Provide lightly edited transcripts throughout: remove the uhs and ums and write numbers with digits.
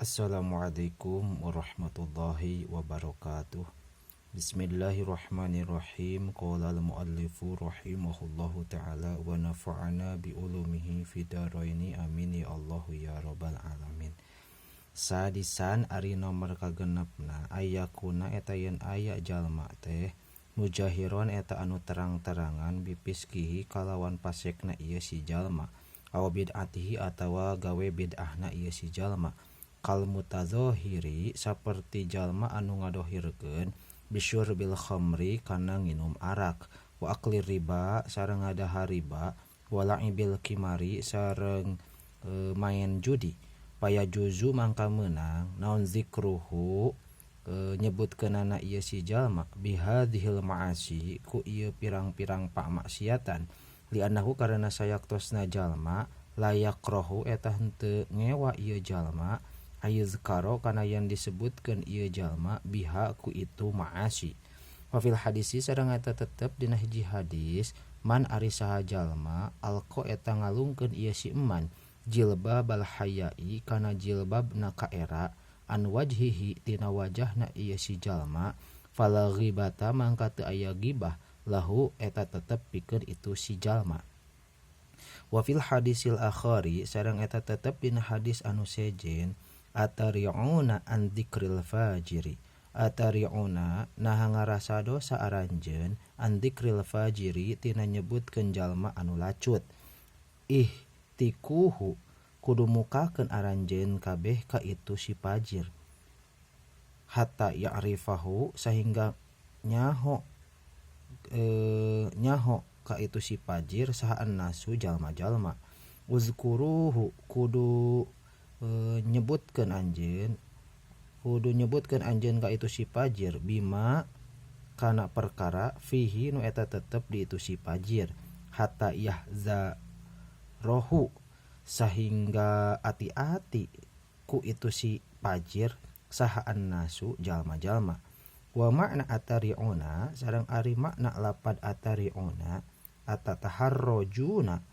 Assalamualaikum warahmatullahi wabarakatuh. Bismillahirrahmanirrahim. Qala al-muallifu rahimahullahu ta'ala wa nafa'ana bi ulumihi fid dharaini, amin ya Allahu ya rabbal alamin. Sadisan, ari nomor kagenepna, ayyakuna eta yen aya jalma teh mujahiron eta anu terang-terangan bifisqihi kalawan fasekna ieu si jalma aw bid'atihi atawa gawe bid'ahna ieu si jalma, kal mutadzohiri saperti jalma anu ngadohirkeun bisyurbil khamri kana nginum arak, wa akli riba sareng ngadahar riba, wa la'ibil qimari sareng main judi. Fayajuzu mangka meunang naon zikruhu nyebutkeunana ieu si jalma bihadzihil ma'asi ku ieu pirang-pirang pamaksiatan, li'annahu karena sayaktosna jalma layakrohu eta henteu ngewa ieu jalma ayyuzkaro kana yang disebutkeun ieu jalma biha ku itu ma'asi. Wa fil hadisi sareng eta tetep dina hiji hadis, man ari saha jalma alqa eta ngalungkeun ieu si eman jilbabal hayai kana jilbabna kaera an wajhihi tina wajahna ieu si jalma, fala ghibata mangka teu aya gibah lahu eta tetep pikeun itu si jalma. Wa fil hadisil akhari sareng eta tetep dina hadis anu sejen, atari'una an dzikril fajiri, atari'una naha ngarasa dosa aranjeun an dzikril fajiri tina nyebutkeun jalma anu lacut, ihtikuhu kudu mukakeun aranjeun kabeh ka itu si fajir, hatta ya'rifahu sehingga nyaho ka itu si fajir saha annasu jalma-jalma, uzkuruhu kudu nyebutkeun anjeun ka itu si fajir bima kana perkara fihi nu eta tetep di itu si fajir, hatta yahza rohu sehingga hati-hati ku itu si fajir saha annasu jalma-jalma. Wa makna atari'una sareng ari makna lapad atari'una atataharrojuna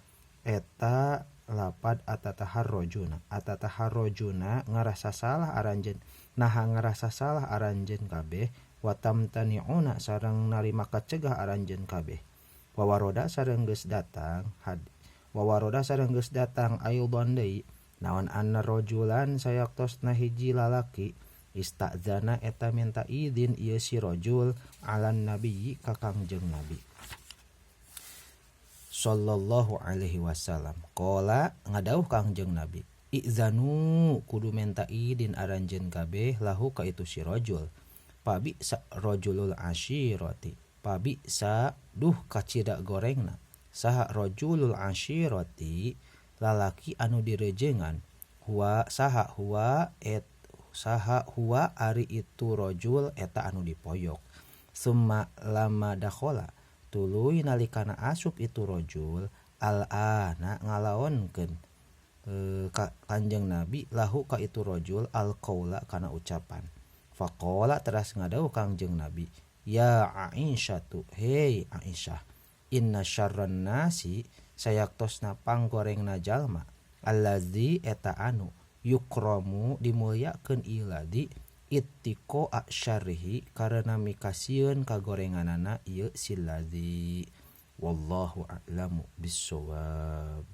eta lapad atataharrojuna, atataharrojuna ngarasa salah aranjeun, naha ngarasa salah aranjeun kabeh, wa tamtani'una sareng narima kacegah aranjeun kabeh. Wa waroda sareng geus datang had wa waroda sareng geus datang aidon deui naon anna rojulan sayaktosna hiji lalaki istazana eta minta izin ieu si rojul alan nabi ka Kangjeng Nabi sallallahu alaihi wasallam. Qala ngadawuh Kangjeng Nabi, i'zanu kudu minta izin aranjeun kabeh lahu ka itu si rojul. Pabi sa rojulul ashirati, pabi sa duh kacida gorengna saha rojulul ashirati lalaki anu direjengan, huwa saha huwa et saha huwa ari itu rojul eta anu dipoyok. Summa lama dakhola tuluy nalikana asup itu rojul al-ana ngalaonkeun ka Kanjeng Nabi lahu ka itu rojul al qaula kana ucapan. Faqala teras ngadawuh Kangjeng Nabi, ya Aisyatu, hei Aisyah, inna syarran nasi sayaktosna panggorengna jalma allazi eta anu yukromu dimulyakeun ieu ladzi ittiqoa syarrihi karena mikasieun kagorenganana ieu si ladzi. Wallahu a'lamu bissawab.